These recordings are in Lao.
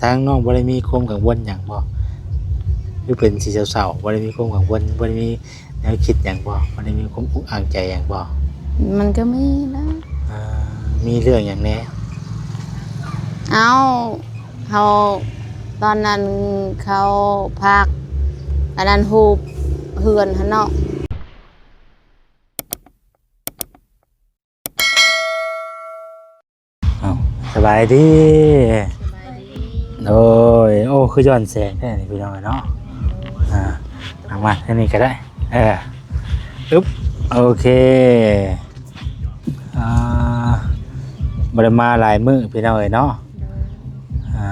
ທາງນ້ອງບໍ່ໄດ້ມີຄວາມກັງວົນຫຍັງບໍ່? ຫຼືເປັນຊິເສົ້າໆ ບໍ່ໄດ້ມີຄວາມກັງວົນ ບໍ່ໄດ້ມີແນວຄິດຫຍັງບໍ່? ບໍ່ໄດ້ມີຄວາມອຸກອັ່ງໃຈຫຍັງບໍ່? ມັນກໍມີນະ. ອ່າ ມີເລື່ອງຫຍັງແດ່? ເອົ້າ ເຮົາ ຕອນນັ້ນເຂົາພາກ ອັນນັ້ນ ຮູບເຮືອນຫັ້ນເນາະ. ເອົ້າ ສະບາຍດີ. ສະບາຍດີ. ໂດຍ. ໂອ້ ຄືຍ້ອນແສງແທ້ນີ້ພີ່ນ້ອງເນາະ. ອ່າ ເອົາມາທາງນີ້ກໍໄດ້. ເອີ ອຶບ ໂອເຄ. ອ່າ ບໍ່ໄດ້ມາຫຼາຍມື້ພີ່ນ້ອງເອີຍເນາະ. ໂດຍ. ອ່າ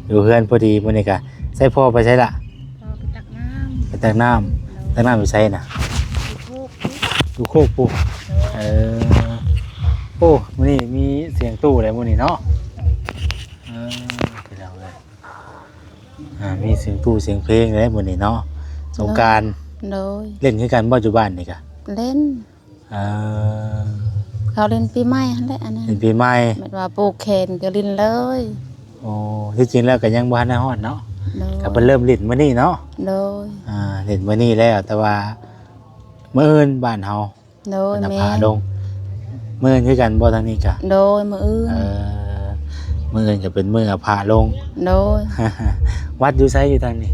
ຢູ່ເຮືອນພໍດີມື້ນີ້ກະ. ໃສພໍ່ໄປໃສລະ? ພໍ່ໄປຕັກນ້ຳ. ໄປຕັກນ້ຳ. ໂດຍ. ຕັກນ້ຳຢູ່ໃສນະ? ຢູ່ໂຄກພຸ້ນ. ຢູ່ໂຄກພຸ້ນ. ໂດຍ. ເອີ ໂອ້ ມື້ນີ້ມີສຽງຕູ້ແລ້ວມື້ນີ້ເນາະ. ເອີ ພີ່ນ້ອງເອີຍ ອ່າ ມີສຽງຕູ້ສຽງເພງແລ້ວມື້ນີ້ເນາະ. ສົງການ. ໂດຍ. ເລ່ນຄືກັນບໍ່ ຢູ່ບ້ານນີ້ກະ? ເລ່ນ. ເອີ ເຂົາຫຼິ້ນປີໃໝ່ຫັ້ນແຫຼະ ອັນນັ້ນ ຫຼິ້ນປີໃໝ່ ແບບວ່າຜູກແຂນກໍຫຼິ້ນເລີຍ. ໂອ້ ທີ່ຈິງແລ້ວກໍຍັງບໍ່ທັນໄດ້ຮອດເນາະ. ໂດຍ. ກໍເພິ່ນເລີ່ມຫຼິ້ນມື້ນີ້ເນາະ. ໂດຍ. ອ່າ ຫຼິ້ນມື້ນີ້ແລ້ວ ແຕ່ວ່າມື້ອື່ນບ້ານເຮົາ. ໂດຍ. ເພິ່ນເອົາພະລົງ. ແມ່ນ. ມື້ອື່ນຄືກັນບໍ່ທາງນີ້ກະ? ໂດຍ ມື້ອື່ນ. ເອີ ມື້ອື່ນກໍເປັນມື້ເອົາພະລົງ. ໂດຍ. ວັດຢູ່ໃສ ຢູ່ທາງນີ້? ນີ້ນະ.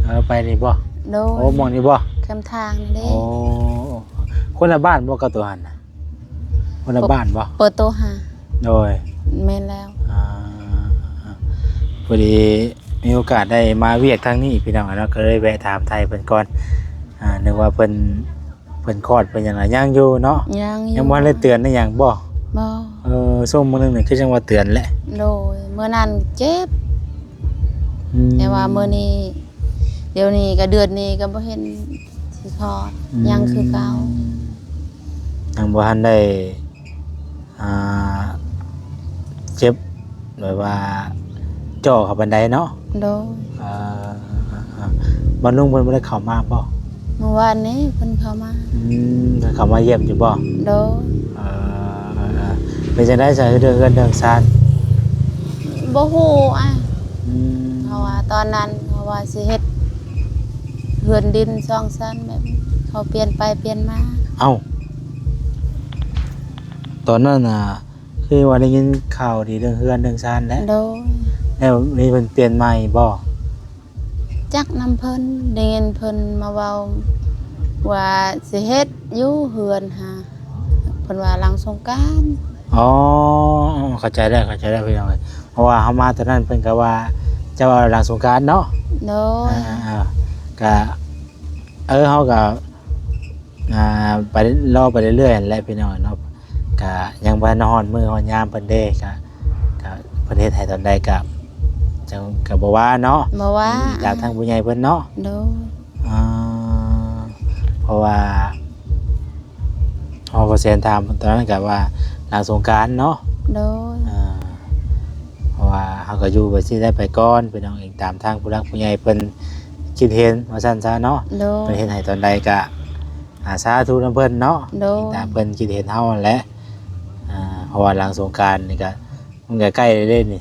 ເອີ ໄປນີ້ບໍ່? ໂດຍ. ໂອ້ ໝ່ອງນີ້ບໍ່? ແຄມທາງນີ້ເດ້. ໂອ້ ຄົນລະບ້ານບໍ່ກັບໂຕຫັ້ນນະ? ຄົນລະບ້ານບໍ່? ເປີດໂຕຫາ. ໂດຍ. ແມ່ນແລ້ວ. ອ່າ ພໍດີມີໂອກາດໄດ້ມາວຽກທາງນີ້ພີ່ນ້ອງເນາະ ກໍເລີຍແວະຖາມໄຖ່ເພິ່ນກ່ອນ. ອ່າ ນຶກວ່າເພິ່ນ ເພິ່ນຄອດເພິ່ນຫຍັງລະ ຍັງຢູ່ເນາະ? ຍັງຢູ່. ຍັງບໍ່ທັນໄດ້ເຕືອນໄດ້ຫຍັງບໍ່? ບໍ່. ເອີ ຊົງມື້ໜຶ່ງນີ້ຄືຈັ່ງວ່າເຕືອນແຫຼະ. ໂດຍ. ມື້ນັ້ນເຈັບ. ອືມ. ແຕ່ວ່າມື້ນີ້ ດຽວນີ້ກໍເດືອນນີ້ກໍບໍ່ເຫັນຊິຄອດ. ອືມ. ຍັງຄືເກົ່າ. ຍັງບໍ່ທັນໄດ້ ອ່າ ເຈັບ ແບບວ່າເຈາະເຂົ້າປານໃດເນາະ? ໂດຍ. ເອີ ເອີ ເອີ ບາດລຸງເພິ່ນບໍ່ໄດ້ເຂົ້າມາບໍ່? ເມື່ອວານນີ້ເພິ່ນເຂົ້າມາ. ອືມ ເພິ່ນເຂົ້າມາຢ້ຽມຢູ່ບໍ່? ໂດຍ. ເອີ ເອີ ເປັນຈັ່ງໃດຊະ ເລື່ອງເຮືອນເລື່ອງຊານ? ບໍ່ຮູ້ອ້າຍ. ອືມ. ເພາະວ່າຕອນນັ້ນເຂົາວ່າຊິເຮັດເຮືອນດິນສອງຊັ້ນ ແບບເຂົາປ່ຽນໄປປ່ຽນມາ. ເອົ້າ ຕອນນັ້ນນະ ຄືວ່າໄດ້ຍິນຂ່າວດີເລື່ອງເຮືອນເລື່ອງຊານແຫຼະ. ໂດຍ. ແລ້ວນີ້ເພິ່ນປ່ຽນໃໝ່ບໍ່? ຈັກນຳເພິ່ນ ໄດ້ຍິນເພິ່ນມາເວົ້າວ່າຊິເຮັດຢູ່ເຮືອນຫາ ເພິ່ນວ່າຫຼັງສົງການ. ອໍ ເຂົ້າໃຈແລ້ວ ເຂົ້າໃຈແລ້ວພີ່ນ້ອງເອີຍ ເພາະວ່າເຮົາມາຕອນນັ້ນເພິ່ນກໍວ່າຈະເວົ້າຫຼັງສົງການເນາະ. ໂດຍ. ອ່າ ກະ ເອີ ເຮົາກະ ອ່າ ໄປ ລໍໄປເລື້ອຍໆຫັ້ນແຫຼະພີ່ນ້ອງເນາະ. ກະຍັງບໍ່ທັນຮອດມື້ຮອດຍາມເພິ່ນເດ້ ກະ ກະເພິ່ນເຮັດໃຫ້ຕອນໃດກະ ຈັ່ງ ກະບໍ່ວ່າເນາະ. ບໍ່ວ່າ. ອືມ ຕາມທາງຜູ້ໃຫຍ່ເພິ່ນເນາະ. ໂດຍ. ອ່າ ເພາະວ່າ ເຮົາກໍແຊນຖາມຕອນນັ້ນກະວ່າຫຼັງສົງການເນາະ. ໂດຍ. ອ່າ ເພາະວ່າເຮົາກໍຢູ່ແບບຊີ້ໄດ້ໄປກ່ອນ ພີ່ນ້ອງເອີຍ ຕາມທາງຜູ້ຫຼັກຜູ້ໃຫຍ່ເພິ່ນຄິດເຫັນວ່າຊັ້ນຊະເນາະ. ໂດຍ. ເພິ່ນເຮັດໃຫ້ຕອນໃດກະ ອ່າ ສາທຸນຳເພິ່ນເນາະ. ໂດຍ. ຕາມເພິ່ນຄິດເຫັນເຮົາຫັ້ນແຫຼະ. ອ່າ ເພາະວ່າຫຼັງສົງການນີ້ກະ ມັນກໍໃກ້ແລ້ວເດ້ນີ້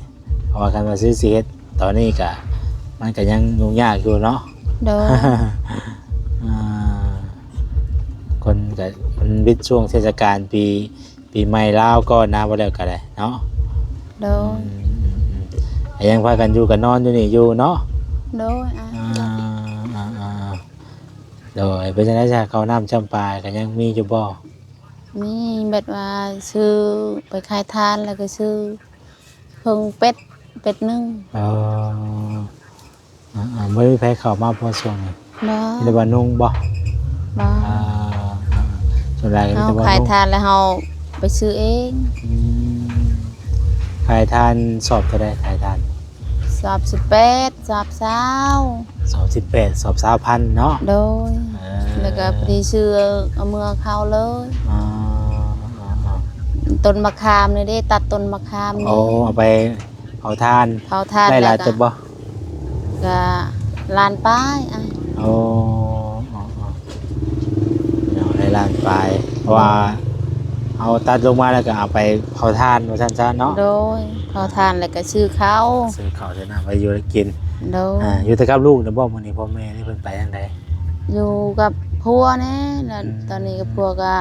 ເພາະວ່າຄັນວ່າຊິ ຊິເຮັດຕອນນີ້ກະ ມັນກໍຍັງຫຍຸ້ງຍາກຢູ່ເນາະ. ໂດຍ. ອ່າ ຄົນກໍ ມັນວິດຊ່ວງເທດສະການປີ ປີໃໝ່ລາວກ່ອນນະ ບໍ່ແລ້ວກໍໄດ້ເນາະ. ໂດຍ. ອືມ ອືມ ອືມ ກໍຍັງພາກັນຢູ່ກັນນອນຢູ່ນີ້ຢູ່ເນາະ. ໂດຍ. ອ່າ ອ່າ ອ່າ ອ່າ ໂດຍ. ເປັນຈັ່ງໃດຊະ ເຂົ້ານ້ຳຈຳປາກໍຍັງມີຢູ່ບໍ່? ມີ ແບບວ່າຊື້ໄປຂາຍທານ ແລ້ວກໍຊື້ເພິ່ງເປັດ ເປັດໜຶ່ງ. ເອີ ອ່າໆ ບໍ່ມີໃຜເຂົ້າມາບໍ່ຊ່ວງນີ້? ບໍ່. ມີແຕ່ວ່ານຸ່ງບໍ່? ບໍ່. ອ່າ ສ່ວນຫຼາຍກໍມີແຕ່ວ່ານຸ່ງ. ເຮົາຂາຍທານແລ້ວເຮົາໄປຊື້ເອງ. ອືມ ຂາຍທານສອບເທົ່າໃດ? ຂາຍທານ ສອບສິບແປດ ສອບຊາວ. ສອບສິບແປດ ສອບຊາວພັນເນາະ. ໂດຍ. ເອີ ແລ້ວກໍພໍດີຊື້ເອົາເມືອເຂົາເລີຍ. ອໍ ຕົ້ນມະຂາມນີ້ເດ້ ຕັດຕົ້ນມະຂາມນີ້. ໂອ້ ເອົາໄປເຜົາຖ່ານ. ເຜົາຖ່ານ ໄດ້ຫຼາຍເຕີບບໍ່? ກໍລ້ານປາຍ. ໂອ້ ອໍໆ ເອົາໄດ້ລ້ານປາຍ ເພາະວ່າເຮົາຕັດລົງມາແລ້ວກໍເອົາໄປເຜົາຖ່ານວ່າຊັ້ນຊະເນາະ. ໂດຍ. ຂໍທານແລ້ວກໍຊື້ເຂົ້າ ຊື້ເຂົ້າຊື້ນ້ຳໄວ້ຢູ່ໄດ້ກິນ. ໂດຍ ອ່າ ຢູ່ແຕ່ກັບລູກນະບໍ່? ມື້ນີ້ພໍ່ແມ່ນີ້ເພິ່ນໄປທາງໃດ? ຢູ່ກັບຜົວແດ່ ແລ້ວ ອືມ ຕອນນີ້ກັບຜົວກໍ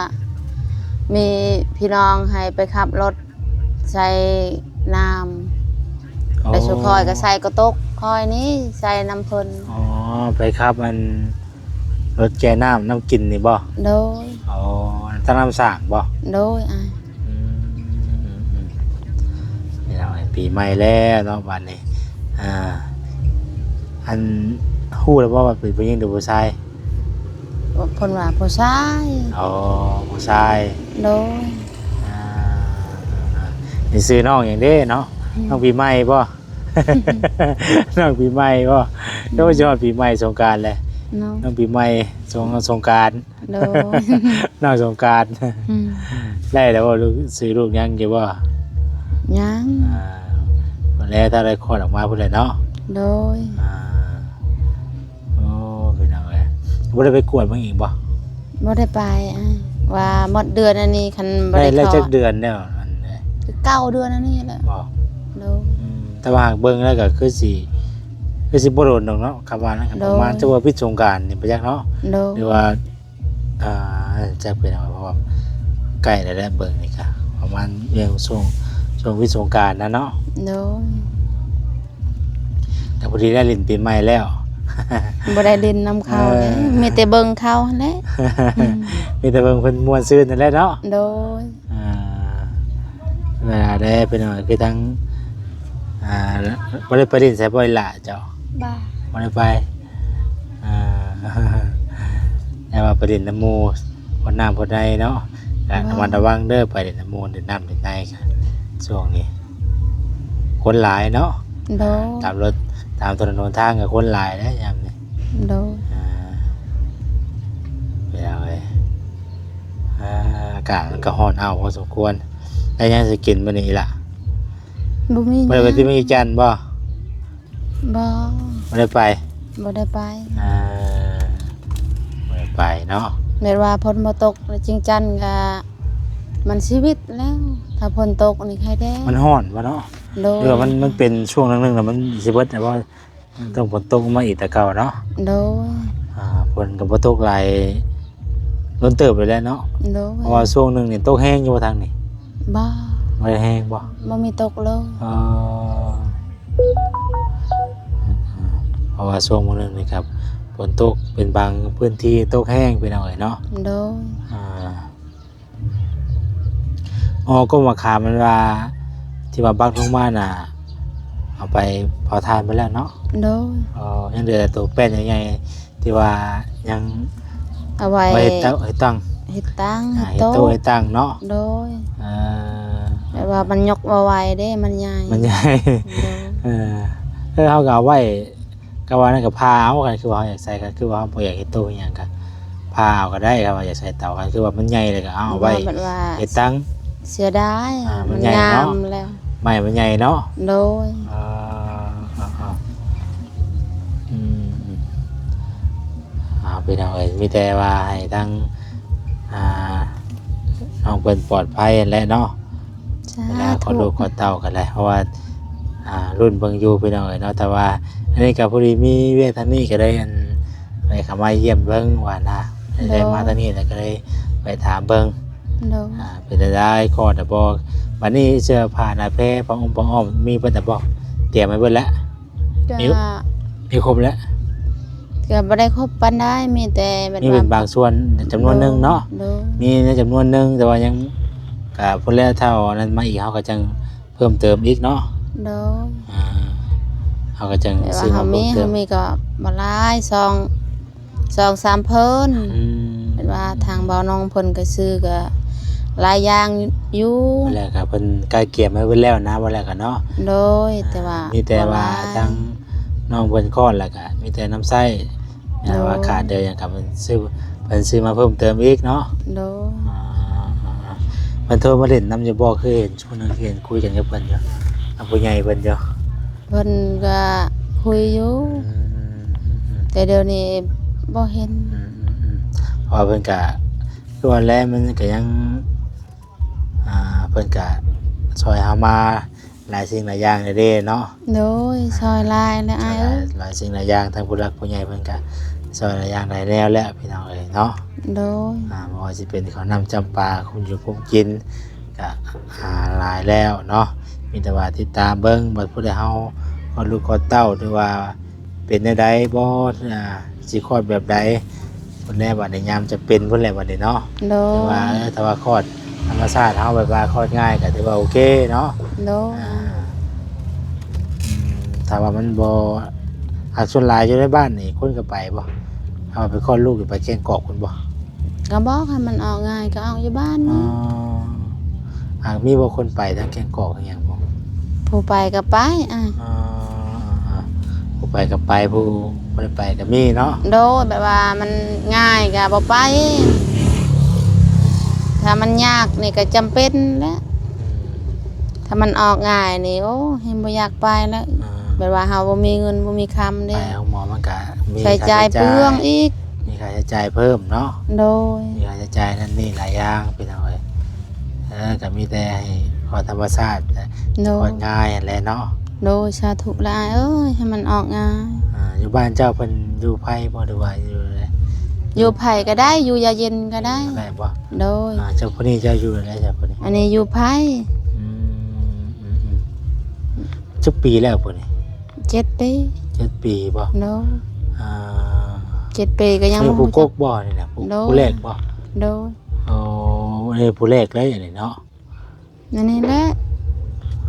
ມີພີ່ນ້ອງໃຫ້ໄປຂັບລົດໃສ່ນ້ຳ ອໍ ແລ້ວຊຸມຂ້ອຍກໍໃສ່ກະຕຸກຂ້ອຍນີ້ ໃສ່ນຳເພິ່ນ. ອໍ ໄປຂັບອັນ ລົດແກ່ນ້ຳ ນ້ຳກິນນີ້ບໍ່? ໂດຍ ອໍ ທາງນ້ຳສ້າງບໍ່? ໂດຍ ອາຍ ອືມ ເອົາ ປີໃໝ່ແລ້ວເນາະ ບາດນີ້ ອ່າ ອັນ ຮູ້ແລ້ວບໍ່ວ່າເປັນຜູ້ຍິງຫຼືຜູ້ຊາຍ? ເພິ່ນວ່າຜູ້ຊາຍ. ອໍ ຜູ້ຊາຍ ໂດຍ ອ່າ ມີຊື່ນ້ອງຫຍັງເດ້ເນາະ? ອືມ ນ້ອງປີໃໝ່ບໍ່? ນ້ອງປີໃໝ່ບໍ່? ໂດຍ ຊິຮອດປີໃໝ່ ສົງການແຫຼະເນາະ ນ້ອງປີໃໝ່ ສົງ ສົງການ ໂດຍ ນ້ອງສົງການ. ອືມ ໄດ້ແລ້ວບໍ່ລູກ? ຊື່ລູກຍັງຢູ່ບໍ່? ຍັງ ອ່າ ພຸ້ນແຫຼະ ຖ້າໄດ້ຄອດອອກມາພຸ້ນແຫຼະເນາະ. ໂດຍ ອ່າ ໂອ້ ພີ່ນ້ອງເອີຍ ບໍ່ໄດ້ໄປກວດເບິ່ງອີກບໍ່? ບໍ່ໄດ້ໄປ ອ້າຍ ວ່າໝົດເດືອນອັນນີ້ ຄັນບໍ່ໄດ້ ໄດ້ແລ້ວຈັກເດືອນແລ້ວ? ອັນ ເກົ້າເດືອນອັນນີ້ແຫຼະ. ບໍ່ ໂດຍ ອືມ ແຕ່ວ່າຫາກເບິ່ງແລ້ວກໍຄືຊິ ຄືຊິບໍ່ດົນດອກເນາະ ຄຳວ່ານັ້ນກໍ ໂດຍ ປະມານ ຈັກວ່າປິດສົງການນີ້ໄປຈັກເນາະ. ໂດຍ ຫຼືວ່າ ອ່າ ຈັກເປັນຫຍັງ ເພາະວ່າໃກ້ແລ້ວແຫຼະ ເບິ່ງນີ້ກະປະມານເລື່ອງຊ່ວງ ຊ່ວງວິດສົງການນະເນາະ. ໂດຍ ແຕ່ພໍດີໄດ້ຫຼິ້ນປີໃໝ່ແລ້ວ ບໍ່ໄດ້ຫຼິ້ນນຳເຂົາເດ້ ເອີ ມີແຕ່ເບິ່ງເຂົາຫັ້ນແຫຼະ. ອືມ ມີແຕ່ເບິ່ງເພິ່ນມ່ວນຊື່ນນັ້ນແຫຼະເນາະ. ໂດຍ ອ່າ ເວລາໄດ້ໄປນອນຄືທັງ ອ່າ ບໍ່ໄດ້ໄປຫຼິ້ນໃສບໍ່ອີ່ຫຼ້າເຈົ້າ? ບໍ່ ບໍ່ໄດ້ໄປ. ອ່າ ແຕ່ວ່າໄປຫຼິ້ນນຳໝູ່ ພົ້ນນ້ຳພົ້ນໃນເນາະ ກະ ໂດຍ ລະມັດລະວັງເດີ ໄປຫຼິ້ນນຳໝູ່ຫຼິ້ນນ້ຳຫຼິ້ນໃນກະ ຊ່ວງນີ້ຄົນຫຼາຍເນາະ. ໂດຍ ຕາມລົດ ຕາມຖະໜົນຫົນທາງກະຄົນຫຼາຍເດ້ຍາມນີ້. ໂດຍ ອ່າ ເປັນຫຍັງເອີຍ ອ່າ ອາກາດມັນກະຮ້ອນອ້າວພໍສົມຄວນ. ໄດ້ຫຍັງຊິກິນມື້ນີ້ອີ່ຫຼ້າ? ບໍ່ມີຫຍັງ. ບໍ່ໄດ້ໄປຕິດເມືອງອີຈັນບໍ່? ບໍ່ ບໍ່ໄດ້ໄປ. ບໍ່ໄດ້ໄປ. ອ່າ ບໍ່ໄດ້ໄປເນາະ. ແມ່ນວ່າຝົນບໍ່ຕົກແລ້ວ ຈິງຈັນກະມັນຊີວິດແລ້ວ ຖ້າຝົນຕົກນີ້ໄຄແດ່. ມັນຮ້ອນບໍ່ເນາະ? ໂດຍ ຫຼືວ່າມັນ ມັນເປັນຊ່ວງໜຶ່ງໆ ແລ້ວມັນຊິເບິດແລ້ວບໍ່? ຕ້ອງຝົນຕົກມາອີກແຕ່ເກົ່າເນາະ. ໂດຍ ອ່າ ຝົນກໍບໍ່ຕົກຫຼາຍ ດົນເຕີບແລ້ວແຫຼະເນາະ. ໂດຍ ເພາະວ່າຊ່ວງໜຶ່ງນີ້ຕົກແຮງຢູ່ບໍ່ທາງນີ້? ບໍ່ ບໍ່ໄດ້ແຮງບໍ່? ບໍ່ມີຕົກເລີຍ. ເອີ ເພາະວ່າຊ່ວງມື້ໜຶ່ງນີ້ກໍຝົນຕົກເປັນບາງພື້ນທີ່ຕົກແຮງ ພີ່ນ້ອງເອີຍເນາະ. ໂດຍ ອ່າ ອໍ ກົກໝາກຂາມ ແມ່ນວ່າທີ່ວ່າບັກລົງມານະ ເອົາໄປເຜົາຖ່ານໄປແລ້ວເນາະ? ໂດຍ ອໍ ຍັງເຫຼືອແຕ່ໂຕແປ້ນໃຫຍ່ໆ ທີ່ວ່າຍັງເອົາໄວ້ ໄວ້ເຮັດເຕົາ ເຮັດຕັ່ງ ເຮັດຕັ່ງ ອ່າ ເຮັດໂຕະ ເຮັດໂຕະເຮັດຕັ່ງເນາະ? ໂດຍ ເອີ ແບບວ່າມັນຍົກບໍ່ໄຫວເດ້ ມັນໃຫຍ່ ມັນໃຫຍ່ ໂດຍ ເອີ ເອີ ເຮົາກໍເອົາໄວ້ ກໍວ່ານັ້ນກໍຜ່າເອົາ ຄັນຄືວ່າເຮົາຢາກໃສ່ ຄັນຄືວ່າເຮົາບໍ່ຢາກເຮັດໂຕະອີ່ຫຍັງກໍຜ່າເອົາກໍໄດ້ ຄັນວ່າຢາກໃສ່ເຕົາ ຄັນຄືວ່າມັນໃຫຍ່ແລ້ວກໍເອົາໄວ້ ເພາະວ່າແບບວ່າເຮັດຕັ່ງ ເສຍດາຍ ອ່າ ມັນ ມັນໃຫຍ່ເນາະ ງາມແລ້ວ ໄມ້ມັນໃຫຍ່ເນາະ. ໂດຍ ເອີ ເອີ ເອີ ອືມ ອ່າ ພີ່ນ້ອງເອີຍ ມີແຕ່ວ່າໃຫ້ທາງ ອ່າ ນ້ອງເພິ່ນປອດໄພຫັ້ນແຫຼະເນາະ. ສາທຸ ເວລາຄອດລູກຄອດເຕົ້າກໍໄດ້ ເພາະວ່າ ອ່າ ລຸ້ນເບິ່ງຢູ່ພີ່ນ້ອງເອີຍເນາະ. ແຕ່ວ່າອັນນີ້ກໍພໍດີມີວຽກທາງນີ້ກໍໄດ້ ອັນ ໄປເຂົ້າມາຢ້ຽມເບິ່ງວ່ານະ ໂດຍ ໄດ້ມາທາງນີ້ແລ້ວກໍໄດ້ໄປຖາມເບິ່ງ ໂດຍ ອ່າ ເປັນຈັ່ງໃດ ຄອດແລ້ວບໍ່? ບັດນີ້ເສື້ອຜ້າໜ້າແພ ຜ້າຫົ່ມ ຜ້າອ້ອມ ມີເບິດແລ້ວບໍ່? ຕຽມໄວ້ເບິດແລ້ວ? ກໍມີ ມີຄົບແລ້ວ? ກໍບໍ່ໄດ້ຄົບປານໃດ ມີແຕ່ແບບ ມີເປັນບາງສ່ວນ ຈຳນວນໜຶ່ງເນາະ. ໂດຍ ໂດຍ ມີໃນຈຳນວນໜຶ່ງ ແຕ່ວ່າຍັງ ກະພຸ້ນແຫຼະ ຖ້າເອົາອັນນັ້ນມາອີກ ເຮົາກໍຈັ່ງເພີ່ມເຕີມອີກເນາະ. ໂດຍ ອ່າ ເຮົາກໍຈັ່ງ ແຕ່ວ່າ ຊື້ມາເພີ່ມເຕີມ ເຮົາມີ ເຮົາມີກໍບໍ່ຫຼາຍ ສອງ ສອງສາມເພີ້ນ. ອືມ ເຫັນວ່າທາງບ່າວນ້ອງເພິ່ນກໍຊື້ກໍຫຼາຍຢ່າງຢູ່ ແລ້ວກໍເພິ່ນກະກຽມໄວ້ເບິດແລ້ວນະ ວ່າແລ້ວກໍເນາະ. ໂດຍ ອ່າ ແຕ່ວ່າ ມີແຕ່ວ່າ ບໍ່ຫຼາຍ ທາງນ້ອງເພິ່ນຄອດ ແລ້ວກໍມີແຕ່ນຳໃຊ້ ໂດຍ ແຕ່ວ່າຂາດເດີຫຍັງກໍເພິ່ນຊື້ ເພິ່ນຊື້ມາເພີ່ມເຕີມອີກເນາະ. ໂດຍ ອ່າ ເພິ່ນໂທມາຫຼິ້ນນຳຢູ່ບໍ່? ຄືເຫັນ ຜູ້ໜຶ່ງເຫັນຄຸຍກັນກັບເພິ່ນຢູ່ ກັບຜູ້ໃຫຍ່ເພິ່ນຢູ່ ເພິ່ນກໍຄຸຍຢູ່. ອືມ ແຕ່ດຽວນີ້ບໍ່ເຫັນ. ອືມ ເພາະວ່າເພິ່ນກະ ຄືວ່າແຫຼະ ມັນກະຍັງ ອ່າ ເພິ່ນກະຊ່ອຍເຮົາມາ ຫຼາຍສິ່ງຫຼາຍຢ່າງເດ້ເນາະ. ໂດຍ ອ່າ ຊ່ອຍຫຼາຍແຫຼະອ້າຍເອີຍ. ຫຼາຍສິ່ງຫຼາຍຢ່າງ ທາງຜູ້ຫຼັກຜູ້ໃຫຍ່ເພິ່ນກະຊ່ອຍຫຼາຍຢ່າງຫຼາຍແນວແຫຼະ ພີ່ນ້ອງເອີຍເນາະ. ໂດຍ ອ່າ ບໍ່ວ່າຊິເປັນເຂົ້ານ້ຳຈຳປາ ຄຸມຢູ່ຄຸມກິນ ກະ ອ່າ ຫຼາຍແລ້ວເນາະ. ມີແຕ່ວ່າຕິດຕາມເບິ່ງ ວ່າຜູ້ໃດເຮົາຄອດລູກຄອດເຕົ້າ ຫຼືວ່າເປັນແນວໃດບໍ່ ອ່າ ຊິຄອດແບບໃດ ພຸ້ນແຫຼະ ບັດນີ້ຍາມຈຳເປັນພຸ້ນແຫຼະບັດນີ້ເນາະ. ໂດຍ ແຕ່ວ່າ ເອີ ຖ້າວ່າຄອດທຳມະຊາດເຮົາ ແບບວ່າຄອດງ່າຍກໍຖືວ່າໂອເຄເນາະ. ໂດຍ ອ່າ ອືມ ຖ້າວ່າມັນບໍ່ ຫາກສ່ວນຫຼາຍຢູ່ໃນບ້ານນີ້ ຄົນກໍໄປບໍ່? ຖ້າວ່າໄປຄອດລູກນີ້ ໄປແກ້ງກອກພຸ້ນບໍ່? ກໍບອກໃຫ້ມັນອອກງ່າຍ ກໍອອກຢູ່ບ້ານ. ອໍ ອ່າ ມີບໍ່ຄົນໄປທາງແກ້ງກອກຫຍັງບໍ່? ຜູ້ໄປກໍໄປ ອ່າ ອໍ ຜູ້ໄປກໍໄປ ຜູ້ບໍ່ໄດ້ໄປກໍມີເນາະ. ໂດຍ ແບບວ່າມັນງ່າຍກໍບໍ່ໄປ ຖ້າມັນຍາກນີ້ກໍຈຳເປັນແຫຼະ. ອືມ ຖ້າມັນອອກງ່າຍນີ້ ໂອ້ ແຮງບໍ່ຢາກໄປແລ້ວ. ອ່າ ແບບວ່າເຮົາບໍ່ມີເງິນບໍ່ມີຄຳເດ້ ໄປໂຮງໝໍມັນກະມີ ໃຊ້ຈ່າຍ ຄ່າໃຊ້ຈ່າຍເປືອງອີກ ມີຄ່າໃຊ້ຈ່າຍເພີ່ມເນາະ. ໂດຍ ມີຄ່າໃຊ້ຈ່າຍນັ້ນນີ້ຫຼາຍຢ່າງ ພີ່ນ້ອງເອີຍ. ເອີ ກໍມີແຕ່ໃຫ້ຄອດທຳມະຊາດ ໂດຍ ຄອດງ່າຍຫັ້ນແຫຼະເນາະ. ໂດຍ ສາທຸລະອ້າຍເອີຍ ໃຫ້ມັນອອກງ່າຍ. ອ່າ ຢູ່ບ້ານເຈົ້າເພິ່ນຢູ່ໃຜບໍ່ ຫຼືວ່າຢູ່ໃດ? ຢູ່ໃຜກໍໄດ້ ຢູ່ຢາເຢັນກໍໄດ້. ໄດ້ບໍ່? ໂດຍ ອ່າ ເຈົ້າຜູ້ນີ້ເຈົ້າຢູ່ໃດ ເຈົ້າຜູ້ນີ້? ອັນນີ້ຢູ່ໃຜ. ອືມ ອືມ ອືມ ຈັກປີແລ້ວຜູ້ນີ້? ເຈັດປີ. ເຈັດປີບໍ່? ໂດຍ ອ່າ ເຈັດປີກໍຍັງ ນີ້ຜູ້ກົກບໍ່ນີ້ນະ? ຜູ້ ໂດຍ ຜູ້ແລກບໍ່? ໂດຍ ໂອ້ ນີ້ຜູ້ແລກເລີຍອັນນີ້ເນາະ. ອັນນີ້ແຫຼະ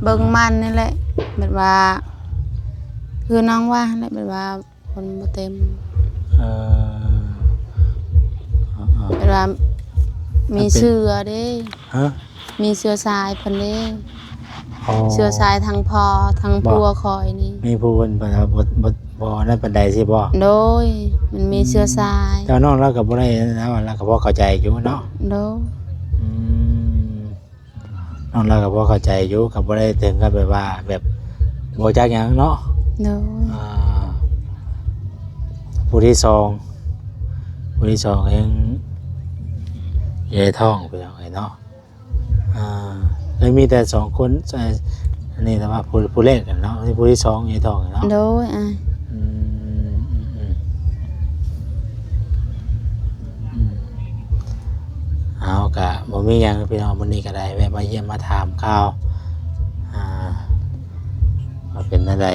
ເບິ່ງມັນນີ້ແຫຼະ ແບບວ່າ ຄືນ້ອງວ່າຫັ້ນແຫຼະ ແບບວ່າຄົນບໍ່ເຕັມ. ເອີ ເອີ ເອີ ແບບວ່າມີເຊື້ອເດ້. ຮະ? ມີເຊື້ອສາຍເພິ່ນເດ້. ອໍ ເຊື້ອສາຍທາງພໍ່ທາງ ບໍ່ ຜົວຂ້ອຍນີ້ ມີຜູ້ເພິ່ນ ເພິ່ນວ່າບໍ່ ບໍ່ ບໍ່ນັ້ນປານໃດຊີ້ບໍ່? ໂດຍ ມັນມີເຊື້ອສາຍ. ແຕ່ວ່ານ້ອງລາວກໍບໍ່ໄດ້ ລາວ ລາວກໍພໍເຂົ້າໃຈຢູ່ເນາະ. ໂດຍ ອືມ ນ້ອງລາວກໍພໍເຂົ້າໃຈຢູ່ ກໍບໍ່ໄດ້ເຖິງກັບແບບວ່າ ແບບບໍ່ຈັກຫຍັງເນາະ. ໂດຍ ອ່າ ຜູ້ທີສອງ ຜູ້ທີສອງກໍຍັງຢູ່ໃນທ້ອງ ພີ່ນ້ອງເອີຍເນາະ. ອ່າ ແລ້ວມີແຕ່ສອງຄົນ ເອີ ອັນນີ້ແຕ່ວ່າຜູ້ ຜູ້ແລກຫັ້ນເນາະ ມີຜູ້ທີສອງຢູ່ໃນທ້ອງເນາະ. ໂດຍ ອ່າ ອືມ ອືມ ອືມ ອືມ ເອົາ ກະບໍ່ມີຫຍັງພີ່ນ້ອງ ມື້ນີ້ກະໄດ້ແວະມາຢ້ຽມມາຖາມຂ່າວ ອ່າ ວ່າເປັນແນວໃດ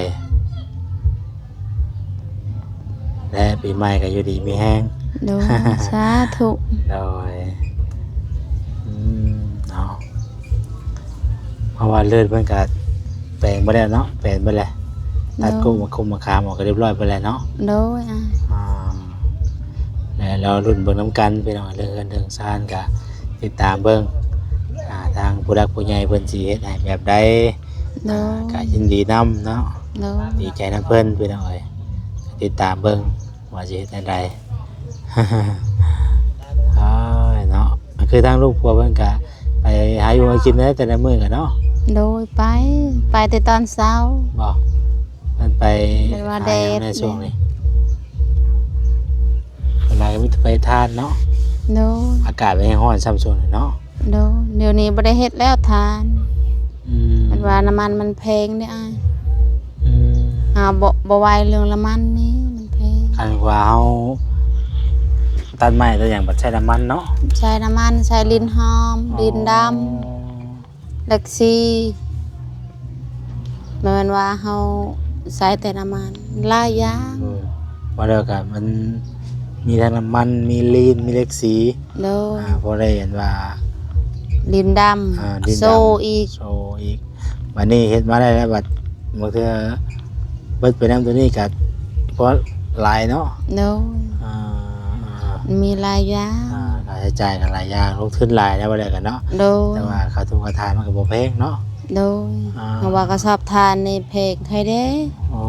ແລະ ປີໃໝ່ກໍຢູ່ດີມີແຮງ. ໂດຍ ສາທຸ. ໂດຍ ອືມ ເນາະ ເພາະວ່າເລືອດເພິ່ນກໍແປງໄປແລ້ວເນາະ ແປງໄປແລ້ວ ຕັດ ໂດຍ ກົກມາຄຸມມາຂາມອອກກໍຮຽບຮ້ອຍໄປແລ້ວເນາະ. ໂດຍ ອ່າ ອ່າ ແລະ ລໍລຸ້ນເບິ່ງນຳກັນ ພີ່ນ້ອງ ເລື່ອງເຮືອນເລື່ອງຊານກໍຕິດຕາມເບິ່ງ ອ່າ ທາງຜູ້ຫຼັກຜູ້ໃຫຍ່ເພິ່ນຊິເຮັດໃຫ້ແບບໃດ. ໂດຍ ອ່າ ກໍຍິນດີນຳເນາະ. ໂດຍ ດີໃຈນຳເພິ່ນ ພີ່ນ້ອງເອີຍ ຕິດຕາມເບິ່ງວ່າຊິເຮັດແນວໃດ. ໂອ້ຍເນາະ ຄືທາງລູກຜົວເພິ່ນກະໄປຫາຢູ່ຫາກິນໃນແຕ່ລະມື້ກະເນາະ. ໂດຍ ໄປ ໄປແຕ່ຕອນເຊົ້າ. ບໍ່ ເພິ່ນໄປ ແບບວ່າ ຫາຫຍັງ ແດດ ໃນຊ່ວງນີ້ ສ່ວນຫຼາຍກໍມີແຕ່ໄປທານເນາະ. ໂດຍ ອາກາດມັນແຮງຮ້ອນຊ້ຳຊ່ວງນີ້ເນາະ. ໂດຍ ດຽວນີ້ບໍ່ໄດ້ເຮັດແລ້ວທານ. ອືມ ເພິ່ນວ່ານ້ຳມັນມັນແພງເດ້ອ້າຍ. ອືມ ເຮົາບໍ່ ບໍ່ໄຫວເລື່ອງນ້ຳມັນນີ້ ມັນແພງ. ຄັນວ່າເຮົາຕັດໄມ້ຕັດຫຍັງ ບັດໃຊ້ນ້ຳມັນເນາະ. ໃຊ້ນ້ຳມັນ ໃຊ້ລິນຫອມ ອໍ ລິນດຳ ເລັກຊີ ບໍ່ແມ່ນວ່າເຮົາໃຊ້ແຕ່ນ້ຳມັນ ຫຼາຍຢ່າງ. ເອີ ວ່າແລ້ວກໍມັນມີທັງນ້ຳມັນ ມີລີນ ມີເລັກຊີ. ໂດຍ ອ່າ ພໍໄດ້ອັນວ່າ ລິນດຳ ອ່າ ລິນດຳ ໂຊອີກ ໂຊອີກ. ບັດນີ້ເຮັດມາໄດ້ແລ້ວ ບັດບາງເທື່ອເບິດໄປນຳຕົວນີ້ກໍພໍຫຼາຍເນາະ. ໂດຍ ອ່າ ມີຫຼາຍຢ່າງ ອ່າ ຄ່າໃຊ້ຈ່າຍກໍຫຼາຍຢ່າງ ລົງທຶນຫຼາຍແລ້ວ ວ່າແລ້ວກັນເນາະ. ໂດຍ ແຕ່ວ່າຄ່າທຸກຄ່າທານມັນກໍບໍ່ແພງເນາະ. ໂດຍ ອ່າ ເພາະວ່າກະສອບຖ່ານນີ້ແພງໄຄເດ້. ອໍ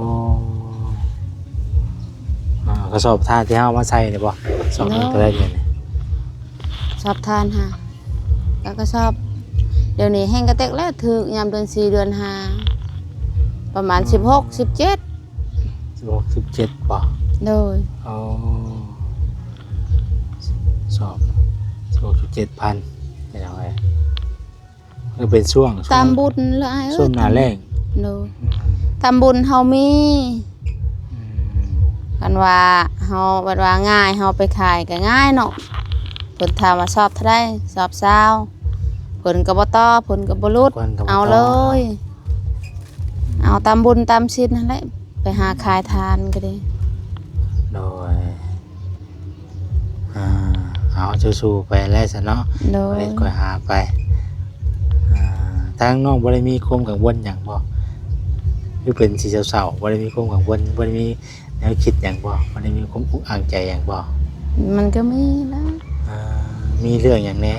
ອ່າ ກະສອບຖ່ານທີ່ເຮົາເອົາມາໃສ່ນີ້ບໍ່? ສອບ ໂດຍ ເທົ່າໃດດຽວນີ້? ສອບຖ່ານຫາ ກະ ກະສອບ ດຽວນີ້ແຮງກະເຕັກແລ້ວ ຖືກຍາມເດືອນສີ່ເດືອນຫ້າ ປະມານ ອືມ ສິບຫົກ ສິບເຈັດ ສິບຫົກ ສິບເຈັດບໍ່? ໂດຍ ອໍ ສອບ ສິບຫົກ ສິບເຈັດພັນ ພີ່ນ້ອງເອີຍ. ກໍເປັນຊ່ວງ ຕາມບຸນເລີຍອ້າຍເອີຍ ຊ່ວງໜ້າແລ້ງ. ໂດຍ ອືມ ຕາມບຸນເຮົາມີ ອືມ ຄັນວ່າເຮົາ ແບບວ່າງ່າຍ ເຮົາໄປຂາຍກໍງ່າຍເນາະ. ເພິ່ນຖາມວ່າສອບເທົ່າໃດ? ສອບຊາວ ເພິ່ນກໍບໍ່ຕໍ່ ເພິ່ນກໍບໍ່ຫຼຸດ ເພິ່ນກໍບໍ່ຕໍ່ ເອົາເລີຍ ເອົາຕາມບຸນຕາມສິນຫັ້ນແຫຼະ ໄປຫາຂາຍທານກໍດີ. ໂດຍ ອ່າ ເອົາ ສູ້ໆໄປແຫຼະຊັ້ນເນາະ. ໂດຍ ຄ່ອຍເຮັດຄ່ອຍຫາໄປ. ອ່າ ທາງນ້ອງບໍ່ໄດ້ມີຄວາມກັງວົນຫຍັງບໍ່? ຫຼືເປັນຊິເສົ້າໆ ບໍ່ໄດ້ມີຄວາມກັງວົນ ບໍ່ໄດ້ມີແນວຄິດຫຍັງບໍ່? ບໍ່ໄດ້ມີຄວາມອຸກອັ່ງໃຈຫຍັງບໍ່? ມັນກໍມີນະ. ອ່າ ມີເລື່ອງຫຍັງແດ່?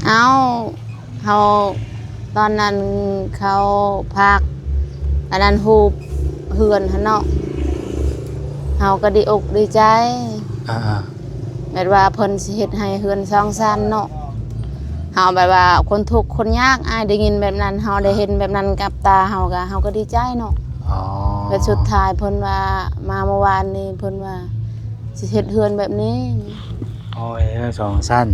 ເອົາ ເຮົາ ຕອນນັ້ນເຂົາພາກ ອັນນັ້ນ ຮູບເຮືອນຫັ້ນເນາະ ເຮົາກໍດີອົກດີໃຈ. ອ່າໆ ແບບວ່າເພິ່ນຊິເຮັດໃຫ້ເຮືອນສອງຊັ້ນເນາະ ເຮົາແບບວ່າຄົນທຸກຄົນຍາກ ອ້າຍໄດ້ຍິນແບບນັ້ນ ເຮົາໄດ້ເຫັນແບບນັ້ນກັບຕາເຮົາ ກໍ ເຮົາກໍດີໃຈເນາະ. ອໍ ແລ້ວສຸດທ້າຍເພິ່ນວ່າ ມາເມື່ອວານນີ້ ເພິ່ນວ່າຊິເຮັດເຮືອນແບບນີ້. ໂອ້ຍ ເຮືອນສອງຊັ້ນ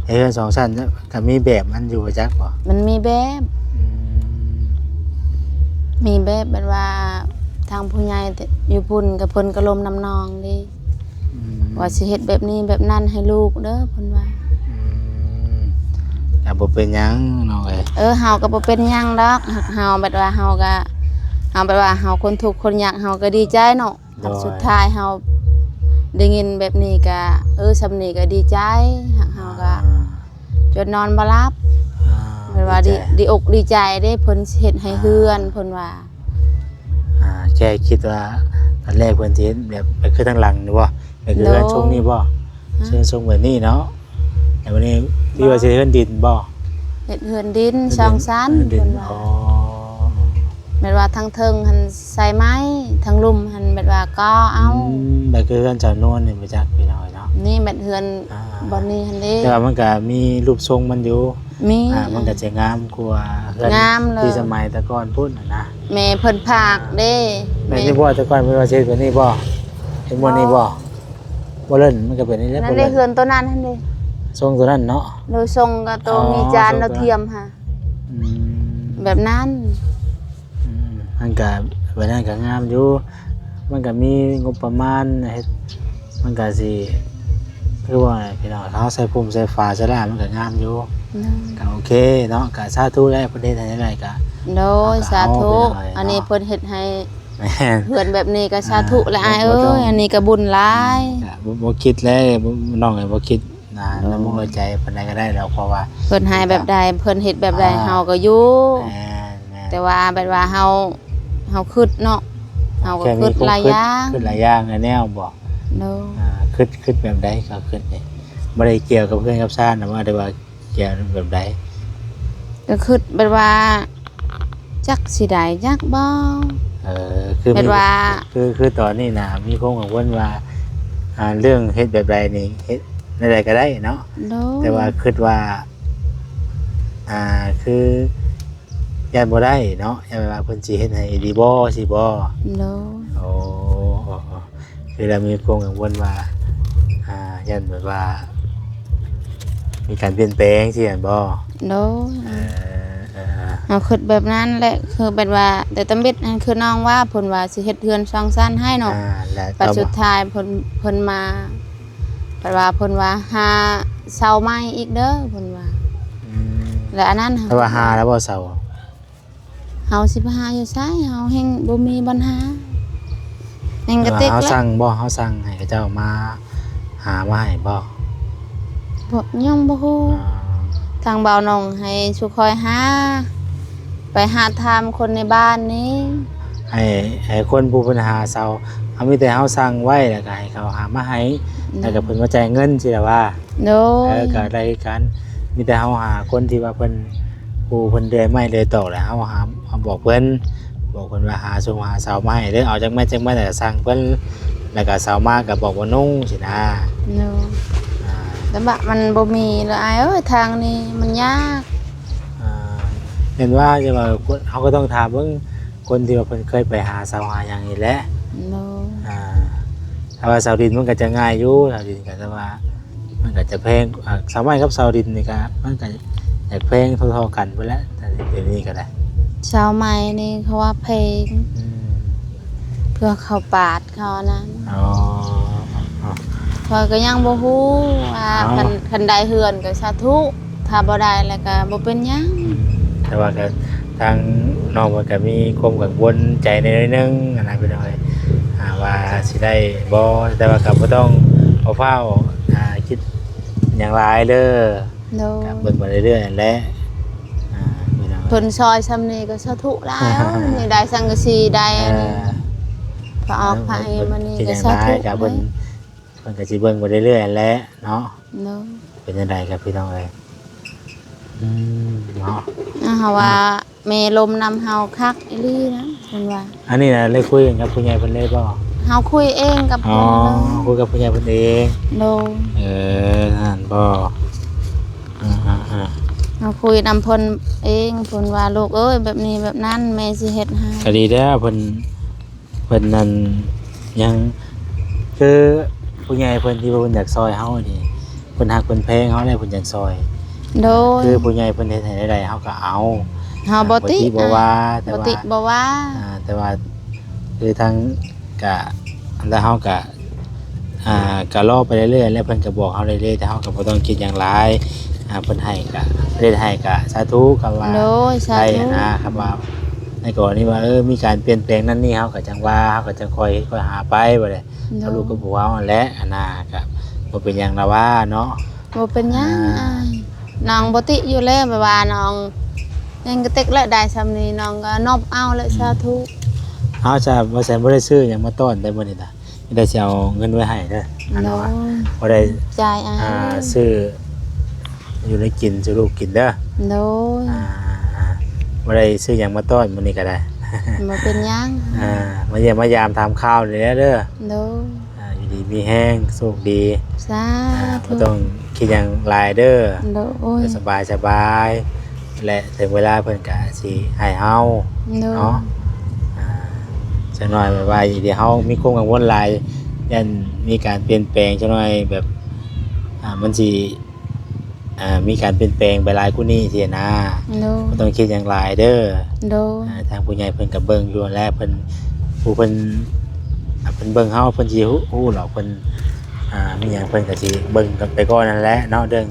ເຮືອນສອງຊັ້ນກໍມີແບບມັນຢູ່ ບໍ່ຈັກບໍ່? ມັນມີແບບ ອືມ ມີແບບ ແບບວ່າທາງຜູ້ໃຫຍ່ຢູ່ພຸ້ນ ກໍເພິ່ນກໍລົມນຳນ້ອງເດ້ ອືມ ວ່າຊິເຮັດແບບນີ້ແບບນັ້ນໃຫ້ລູກເດີ ເພິ່ນວ່າ. ອືມ ກໍບໍ່ເປັນຫຍັງນ້ອງເອີຍ. ເອີ ເຮົາກໍບໍ່ເປັນຫຍັງດອກ ເຮົາແບບວ່າເຮົາກໍ ເຮົາແບບວ່າເຮົາຄົນທຸກຄົນຍາກ ເຮົາກໍດີໃຈເນາະ. ໂດຍ ສຸດທ້າຍເຮົາໄດ້ຍິນແບບນີ້ກະ ເອີ ສ່ຳນີ້ກະດີໃຈ ເຮົາກະ ອ່າ ຈົນນອນບໍ່ຫຼັບ ອ່າ ແບບວ່າ ດີໃຈ ດີ ດີອົກດີໃຈເດ້ ເພິ່ນເຮັດໃຫ້ ອ່າ ເຮືອນ ເພິ່ນວ່າ. ອ່າ ແຄ່ຄິດວ່າຕອນແລກເພິ່ນຊິເຮັດແບບ ແບບຄືທາງຫຼັງນີ້ບໍ່? ແບບຄືເຮືອນ ໂດຍ ຊົງນີ້ບໍ່? ຮະ ເຮືອນຊົງແບບນີ້ເນາະ. ແລ້ວບັດນີ້ ບໍ່ ທີ່ວ່າຊິເຮືອນດິນບໍ່? ເຮັດເຮືອນດິນ ເຮືອນດິນ ສອງຊັ້ນ ເຮືອນດິນ ເພິ່ນວ່າ. ອໍ ແມ່ນວ່າທາງເທິງຫັ້ນໃສ່ໄມ້ ທາງລຸ່ມຫັ້ນແມ່ນວ່າກໍ່ເອົາ. ອືມ ແບບຄືເຮືອນສາວນວນນີ້ບໍ່ຈັກພີ່ນ້ອງເນາະ. ນີ້ແມ່ນເຮືອນ ອ່າ ບ່ອນນີ້ຫັ້ນເດ້ ແຕ່ວ່າມັນກະມີຮູບຊົງມັນຢູ່ ມີ ອ່າ ມັນກະຈະງາມກວ່າເຮືອນ ງາມເລີຍ ທີ່ສະໄໝແຕ່ກ່ອນພຸ້ນນະ. ແມ່ເພິ່ນພາກເດ້ ແມ່ນຢູ່ບໍ່? ແມ່ ແຕ່ກ່ອນເພິ່ນວ່າຊິເຮັດແບບນີ້ບໍ່? ເຮັດບ່ອນນີ້ບໍ່? ບໍ່ ບໍ່ເລີ້ນ ມັນກໍເປັນນີ້ແຫຼະ ນັ້ນເດ້ ບໍ່ເລີ້ນ ເຮືອນໂຕນັ້ນຫັ້ນເດ້ ຊົງໂຕນັ້ນເນາະ. ໂດຍ ຊົງກັບໂຕ ອໍ ມີຈານ ຊົງໂຕນັ້ນ ດາວທຽມຫະ ອືມ ແບບນັ້ນ. ອືມ ມັນກະ ແບບນັ້ນກະງາມຢູ່ ມັນກະມີງົບປະມານເຮັດ ມັນກະຊິ ຄືວ່າພີ່ນ້ອງ ເຮົາໃສ່ພຸ້ມໃສ່ຝາໃສ່ລາ ມັນກະງາມຢູ່ ໂດຍ ກະໂອເຄເນາະ. ກະສາທຸແຫຼະ ເພິ່ນເຮັດໃຫ້ໄດ້ກະ ໂດຍ ເຮົາກະ ສາທຸ ເອົາໄປເລີຍເນາະ ອັນນີ້ເພິ່ນເຮັດໃຫ້ ແມ່ນ ເຮືອນແບບນີ້ກໍສາທຸແຫຼະ ອ່າ ອ້າຍເອີຍ ບໍ່ຕ້ອງ ອັນນີ້ກໍບຸນຫຼາຍ ອືມ ກໍບໍ່ ບໍ່ຄິດແຫຼະ ນ້ອງກໍບໍ່ຄິດນະ ໂດຍ ໃນມຸມໃຈປານໃດກໍໄດ້ດອກ ເພາະວ່າເພິ່ນໃຫ້ແບບໃດ ເພິ່ນເຮັດແບບໃດ ອ່າ ເຮົາກໍຢູ່ ແມ່ນໆ ແຕ່ວ່າແບບວ່າເຮົາ ເຮົາຄິດເນາະ ເຮົາກໍຄິດຫຼາຍຢ່າງ ຄິດຫຼາຍຢ່າງຫຼາຍແນວບໍ ໂດຍ ອ່າ ຄິດ ຄິດແບບໃດກໍຄິດນີ້ ບໍ່ໄດ້ກ່ຽວກັບເຮືອນກັບຊານນະ ວ່າແຕ່ວ່າ ແກ່ແບບໃດ? ກໍຄິດແບບວ່າ ຈັກຊິໄດ້ຈັກບໍ່? ເອີ ຄື ແບບວ່າ ມີ ຄື ຄືຕອນນີ້ນະ ມີຄວາມກັງວົນວ່າ ອ່າ ເລື່ອງເຮັດແບບໃດນີ້ ເຮັດແນວໃດກໍໄດ້ເນາະ ໂດຍ ແຕ່ວ່າຄິດວ່າ ອ່າ ຄື ຢ້ານບໍ່ໄດ້ເນາະ ຢ້ານແບບວ່າເພິ່ນຊິເຮັດໃຫ້ດີບໍ່ ຊີ້ບໍ່? ໂດຍ ໂອ້ ຄືລາວມີຄວາມກັງວົນວ່າ ອ່າ ຢ້ານແບບວ່າ ມີການປ່ຽນແປງຊີ້ຫັ້ນບໍ? ໂດຍ ເອີ ເອີ ເຮົາຄິດແບບນັ້ນແຫຼະ ຄືແບບວ່າ ແຕ່ຕຳອິດຫັ້ນ ຄືນ້ອງວ່າ ເພິ່ນວ່າຊິເຮັດເຮືອນສອງຊັ້ນໃຫ້ເນາະ ອ່າ ແລ້ວ ບັດສຸດທ້າຍເພິ່ນ ເພິ່ນມາ ເພິ່ນວ່າ ເພິ່ນວ່າ ຫາເຊົ່າໃໝ່ອີກເດີ ເພິ່ນວ່າ ອືມ ແລ້ວອັນນັ້ນ ເພິ່ນວ່າຫາແລ້ວບໍ່ເຊົ່າ? ເຮົາຊິໄປຫາຢູ່ໃສ? ເຮົາແຮ່ງບໍ່ມີບ່ອນຫາ ແຮ່ງກະຕິກ ເຮົາສັ່ງບໍ່? ເຮົາສັ່ງໃຫ້ເຂົາເຈົ້າມາຫາມາໃຫ້ບໍ່? ບໍ່ ຍັງບໍ່ຮູ້ ອ່າ ທາງບ່າວໜອງໃຫ້ຊຸຂ້ອຍຫາ ໄປຫາຖາມຄົນໃນບ້ານນີ້ ໃຫ້ ໃຫ້ຄົນຜູ້ເພິ່ນຫາເຊົ່າ ເຮົາມີແຕ່ເຮົາສັ່ງໄວ້ ແລ້ວກະໃຫ້ເຂົາຫາມາໃຫ້ ອືມ ແລ້ວກະເພິ່ນມາຈ່າຍເງິນຊີ້ລະວ່າ ໂດຍ ເອີ ກະໄດ້ຄືກັນ ມີແຕ່ເຮົາຫາຄົນທີ່ວ່າເພິ່ນ ຜູ້ເພິ່ນເລື່ອຍໄມ້ເລື່ອຍຕອກ ແລ້ວເຮົາຫາ ເຮົາບອກເພິ່ນ ບອກເພິ່ນວ່າຫາຊົງຫາເຊົ່າມາໃຫ້ເດີ ເອົາຈັກແມັດຈັກແມັດ ແລ້ວກະສັ່ງເພິ່ນ ແລ້ວກະເຊົ່າມາກະບອກວ່ານຸ່ງຊີ້ນະ ໂດຍ ອ່າ ແຕ່ວ່າມັນບໍ່ມີເລີຍອ້າຍເອີຍ ທາງນີ້ມັນຍາກ ອ່າ ແມ່ນວ່າ ແຕ່ວ່າເຮົາກໍຕ້ອງຖາມເບິ່ງ ຄົນທີ່ວ່າເພິ່ນເຄີຍໄປຫາເຊົ່າຫາຫຍັງນີ້ແຫຼະ ໂດຍ ອ່າ ຖ້າວ່າເຊົ່າດິນມັນກໍຈະງ່າຍຢູ່ ເຊົ່າດິນກໍ ແຕ່ວ່າມັນກໍຈະແພງ ອ່າ ເຊົ່າໄມ້ກັບເຊົ່າດິນນີ້ກໍ ມັນກໍ ຢາກແພງເທົ່າໆກັນພຸ້ນແຫຼະ ດຽວນີ້ກໍໄດ້. ຊາວໃໝ່ນີ້ເຂົາວ່າແພງ ອືມ ເພື່ອເຂົາປາດເຂົານັ້ນ. ອໍ ຂ້ອຍກໍຍັງບໍ່ຮູ້ວ່າ ເອົ້າ ຄັນ ຄັນໄດ້ເຮືອນກໍສາທຸ ຖ້າບໍ່ໄດ້ແລ້ວກໍບໍ່ເປັນຫຍັງ. ອືມ ແຕ່ວ່າກໍທາງນ້ອງເພິ່ນກໍມີຄວາມກັງວົນໃຈໃນໜ້ອຍໜຶ່ງຫັ້ນນະ ພີ່ນ້ອງເອີຍ ອ່າ ວ່າຊິໄດ້ບໍ່ ແຕ່ວ່າກໍບໍ່ຕ້ອງເອົາຟ້າວ ອ່າ ຄິດຫຍັງຫຼາຍເດີ. ໂດຍ ກໍເບິ່ງໄປເລື້ອຍໆຫັ້ນແຫຼະ ອ່າ ພີ່ນ້ອງເອີຍ ເພິ່ນຊ່ອຍຊ່ຳນີ້ກໍສາທຸຫຼາຍ ນີ້ໄດ້ສັງກະສີ ໄດ້ອັນນີ້ ອ່າ ກໍອອກໄປມານີ້ກໍສາທຸ ກໍເພິ່ນ ເພິ່ນກໍຊິເບິ່ງໄປເລື້ອຍໆຫັ້ນແຫຼະເນາະ. ໂດຍ ເປັນຈັ່ງໃດກັບພີ່ນ້ອງເອີຍ? ອືມ ເນາະ ອ່າ ເຮົາວ່າ ແມ່ລົມນຳເຮົາຄັກອີ່ຫຼີນະ ເພິ່ນວ່າ. ອັນນີ້ນະ ໄດ້ຄຸຍກັນກັບຜູ້ໃຫຍ່ເພິ່ນເລີຍບໍ່? ເຮົາຄຸຍເອງກັບ ອໍ ເພິ່ນເລີຍ ຄຸຍກັບຜູ້ໃຫຍ່ເພິ່ນເອງ. ໂດຍ ເອີ ນັ້ນບໍ່ ອ່າໆໆ ເຮົາຄຸຍນຳເພິ່ນເອງ ເພິ່ນວ່າ ລູກເອີຍ ແບບນີ້ແບບນັ້ນ ແມ່ຊິເຮັດໃຫ້. ກໍດີແລ້ວ ເພິ່ນ ເພິ່ນນັ້ນຍັງ ຄືຜູ້ໃຫຍ່ເພິ່ນທີ່ວ່າເພິ່ນຢາກຊ່ອຍເຮົານີ້ ເພິ່ນຮັກເພິ່ນແພງເຮົາແຫຼະ ເພິ່ນຈັ່ງຊ່ອຍ. ໂດຍ ຄືຜູ້ໃຫຍ່ເພິ່ນເຮັດໃຫ້ໄດ້ ເຮົາກໍເອົາ ເຮົາບໍ່ຕິ ບໍ່ຕິບໍ່ວ່າ ອ່າ ແຕ່ວ່າ ບໍ່ຕິບໍ່ວ່າ ອ່າ ແຕ່ວ່າຄືທາງກະ ແລ້ວເຮົາກະ ອ່າ ກະລໍໄປເລື້ອຍໆ ແລ້ວເພິ່ນກະບອກເຮົາເລື້ອຍໆ ແຕ່ເຮົາກະບໍ່ຕ້ອງຄິດຫຍັງຫຼາຍ. ອ່າ ເພິ່ນໃຫ້ກະ ເພິ່ນເຮັດໃຫ້ກະສາທຸ ຄຳວ່າ ໂດຍ ສາທຸ ໄດ້ຫັ້ນນະ ຄຳວ່າໃນກໍລະນີວ່າ ເອີ ມີການປ່ຽນແປງນັ້ນນີ້ ເຮົາກະຈັ່ງວ່າ ເຮົາກະຈັ່ງຄ່ອຍເຮັດຄ່ອຍຫາໄປ ບໍ່ໄດ້ ໂດຍ ກັບລູກກັບຜົວເຮົາຫັ້ນແຫຼະ ອັນນະ ກະບໍ່ເປັນຫຍັງລະວ່າເນາະ. ບໍ່ເປັນຫຍັງ ອ່າ ອ້າຍ ນ້ອງບໍ່ຕິຢູ່ແລ້ວ ແບບວ່ານ້ອງຍັງກະເຕັກແຫຼະ ໄດ້ຊ່ຳນີ້ນ້ອງກໍນົບເອົາແຫຼະ ອືມ ສາທຸ. ເອົາຊະ ບໍ່ແຊນບໍ່ໄດ້ຊື້ຫຍັງມາຕ້ອນໄດ້ມື້ນີ້ນະ ມີແຕ່ຊິເອົາເງິນໄວ້ໃຫ້ເດີ ອັນ ໂດຍ ວ່າບໍ່ໄດ້ ໃຈອ້າຍ ອ່າ ຊື້ຢູ່ໄດ້ກິນສູ່ລູກກິນເດີ. ໂດຍ ອ່າ ບໍ່ໄດ້ຊື້ຫຍັງມາຕ້ອນມື້ນີ້ກໍໄດ້ ບໍ່ເປັນຫຍັງ ອ່າ ມາຢ້ຽມມາຢາມຖາມຂ່າວນີ້ແຫຼະເດີ. ໂດຍ ອ່າ ຢູ່ດີມີແຮງ ໂຊກດີ ສາທຸ ອ່າ ບໍ່ຕ້ອງຄິດຫຍັງຫຼາຍເດີ. ໂດຍ ສະບາຍໆ ແລະ ເຖິງເວລາເພິ່ນກະຊິໃຫ້ເຮົາ ໂດຍ ເນາະ ອ່າ ຈັກໜ້ອຍແບບວ່າ ດຽວເຮົາມີຄວາມກັງວົນຫຼາຍ ຢ້ານມີການປ່ຽນແປງຈັກໜ້ອຍ ແບບ ອ່າ ມັນຊິ ອ່າ ມີການປ່ຽນແປງໄປຫຼາຍກວ່ານີ້ຊີ້ນະ. ໂດຍ ບໍ່ຕ້ອງຄິດຫຍັງຫຼາຍເດີ. ໂດຍ ອ່າ ທາງຜູ້ໃຫຍ່ເພິ່ນກໍເບິ່ງຢູ່ແຫຼະ ເພິ່ນ ຜູ້ເພິ່ນ ອ່າ ເພິ່ນເບິ່ງເຮົາ ເພິ່ນຊິຮູ້ ຮູ້ດອກ ເພິ່ນ ອ່າ ມີຫຍັງເພິ່ນກໍຊິເບິ່ງກັນໄປກ່ອນນັ້ນແຫຼະເນາະ ເລື່ອງ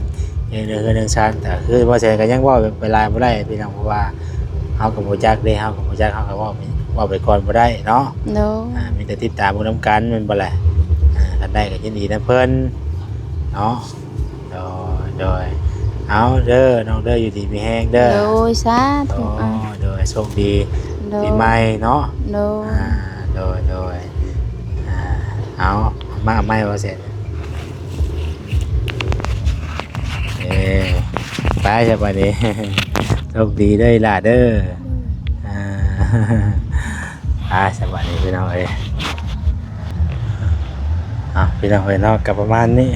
ເລື່ອງເຮືອນເລື່ອງຊານ. ແຕ່ຄືບໍ່ແຊນກໍຍັງເວົ້າໄປຫຼາຍບໍ່ໄດ້ພີ່ນ້ອງ ເພາະວ່າເຮົາກໍບໍ່ຈັກເດ້ ເຮົາກໍບໍ່ຈັກ ເຮົາກໍເວົ້າ ເວົ້າໄປກ່ອນບໍ່ໄດ້ເນາະ. ໂດຍ ອ່າ ມີແຕ່ຕິດຕາມເບິ່ງນຳກັນແມ່ນບໍ່ລະ? ອ່າ ຄັນໄດ້ກໍຍິນດີນຳເພິ່ນເນາະ. ໂດຍ ໂດຍ ເອົາເດີນ້ອງເດີ ຢູ່ດີມີແຮງເດີ. ໂດຍ ສາທຸ. ໂດຍ ໂດຍ ໂຊກດີ ໂດຍ ປີໃໝ່ເນາະ. ໂດຍ ອ່າ ໂດຍ ໂດຍ ອ່າ ເອົາ ມາໃໝ່ວ່າຊັ້ນ ເອີ ໄປຊະບາດນີ້ ໂຊກດີເດີອີ່ຫຼ້າເດີ. ອ່າ ອ່າ ສະບາຍດີພີ່ນ້ອງເອີຍ. ອ່າ ພີ່ນ້ອງເອີຍເນາະ ກໍປະມານນີ້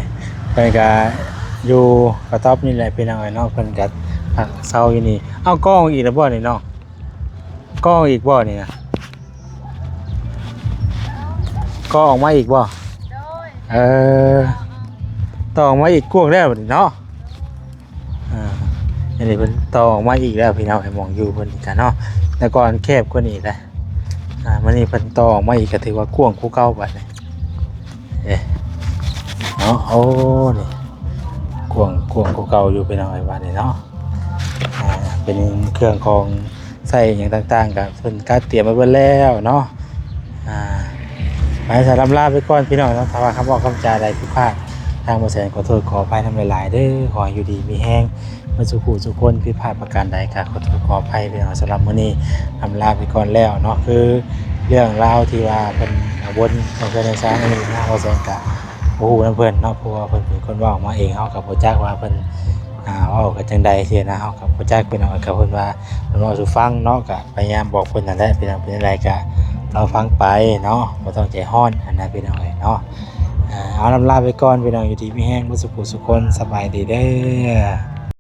ເພິ່ນກໍຢູ່ກະຕອບນີ້ແຫຼະພີ່ນ້ອງເອີຍເນາະ. ເພິ່ນກໍພັກເຊົາຢູ່ນີ້. ເອົາ ກໍ່ອອກອີກແລ້ວບໍ່ນີ້ເນາະ? ກໍ່ອອກອີກບໍ່ນີ້ນະ? ກໍ່ອອກມາອີກບໍ່? ໂດຍ ເອີ ຕໍ່ອອກມາອີກ ກວ້າງແລ້ວບັດນີ້ເນາະ. ອ່າ ອັນນີ້ເພິ່ນຕໍ່ອອກມາອີກແລ້ວພີ່ນ້ອງ ໃຫ້ໝ່ອງຢູ່ເພິ່ນອີກກະເນາະ. ແຕ່ກ່ອນແຄບກວ່ານີ້ແຫຼະ. ອ່າ ມື້ນີ້ເພິ່ນຕໍ່ອອກມາອີກ ກໍຖືວ່າກວ້າງກວ່າເກົ່າບັດນີ້. ເອີ ເນາະ ໂອ້ ນີ້ ກວ້າງ ກວ້າງກວ່າເກົ່າຢູ່ພີ່ນ້ອງເອີຍ ບັດນີ້ເນາະ. ອ່າ ເປັນເຄື່ອງຂອງ ໃຊ້ຫຍັງຕ່າງໆ ກໍເພິ່ນກະຕຽມໄວ້ເບິດແລ້ວເນາະ. ອ່າ ໄປ ສະ ລ່ຳລາໄປກ່ອນພີ່ນ້ອງເນາະ. ຖ້າວ່າຄຳເວົ້າຄຳຈາໃດຜິດພາດ ທາງບໍ່ແສນຂໍໂທດຂໍອະໄພນຳຫຼາຍໆເດີ. ຂໍໃຫ້ຢູ່ດີມີແຮງເບິດສູ່ຜູ້ສູ່ຄົນ. ຜິດພາດປະການໃດກໍຂໍໂທດຂໍອະໄພພີ່ນ້ອງ. ສຳລັບມື້ນີ້ລ່ຳລາໄປກ່ອນແລ້ວເນາະ. ຄືເລື່ອງລາວທີ່ວ່າເພິ່ນກັງວົນເລື່ອງເຮືອນເລື່ອງຊານນີ້ນະ ບໍ່ແສນກໍບໍ່ຮູ້ນຳເພິ່ນເນາະ ເພາະວ່າເພິ່ນເປັນຄົນເວົ້າອອກມາເອງ. ເຮົາກໍບໍ່ຈັກວ່າເພິ່ນ ອ່າ ເວົ້າກັນຈັ່ງໃດຊີ້ນະ ເຮົາກໍບໍ່ຈັກພີ່ນ້ອງ. ກໍເພິ່ນວ່າເພິ່ນເວົ້າສູ່ຟັງເນາະ ກໍພະຍາຍາມບອກເພິ່ນນັ້ນແຫຼະພີ່ນ້ອງ. ເປັນຈັ່ງໃດກໍລໍຟັງໄປເນາະ ບໍ່ຕ້ອງໃຈຮ້ອນຫັ້ນນະພີ່ນ້ອງເອີຍເນາະ. ອ່າ ເອົາ ລ່ຳລາໄປກ່ອນພີ່ນ້ອງ. ຢູ່ດີມີແຮງເບິດສູ່ຜູ້ສູ່ຄົນ. ສະບາຍດີເດີ.